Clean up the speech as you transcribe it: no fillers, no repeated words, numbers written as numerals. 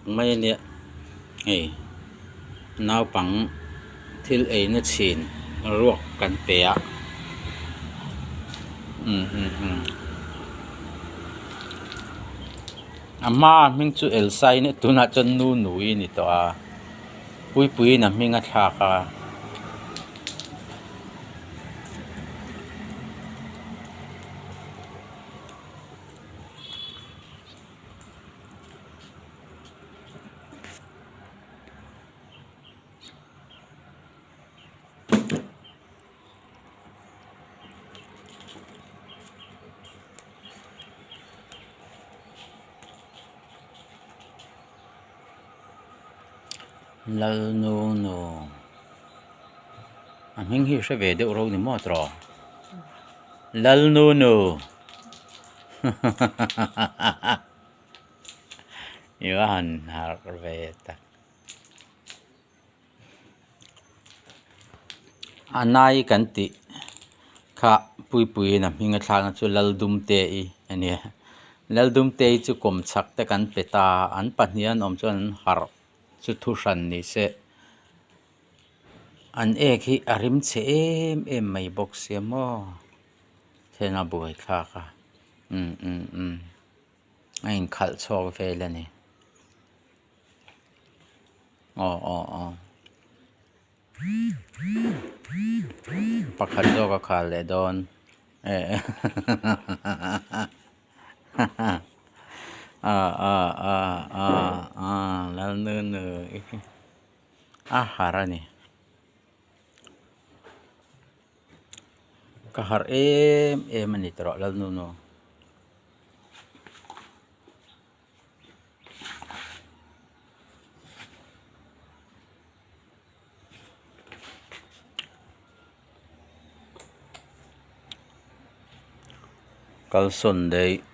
mai a nia hei naupang thil ei na chhin ruak kan pe a umm umm umm a hmaa hming chu elsa in tunah chuan nu nui a ni tawh a puipuiin a hming a thlak a. Lalnunu a hming hi hre ve deuh ro ni maw tawh Lalnunu i va han harh ve tak a nai kan tih kha puipuiin a hming a thlakna chu Laldumte-i a nia Laldumte-i chu kawmchhak te kan pe ta a an pahnih an awm chuan an harh chu thu hran ni se an ek hi a rim chhe em em mai bawk sia maw then a buai thlak a umm umm umm a inkhalh chhuak vel a ni aw aw aw pakhat zawk a khal leh dawn eh ah ah ah ah ah lalnunui a harh a ni ka harh em em a ni tawh lalnunu. Kal sawn daih.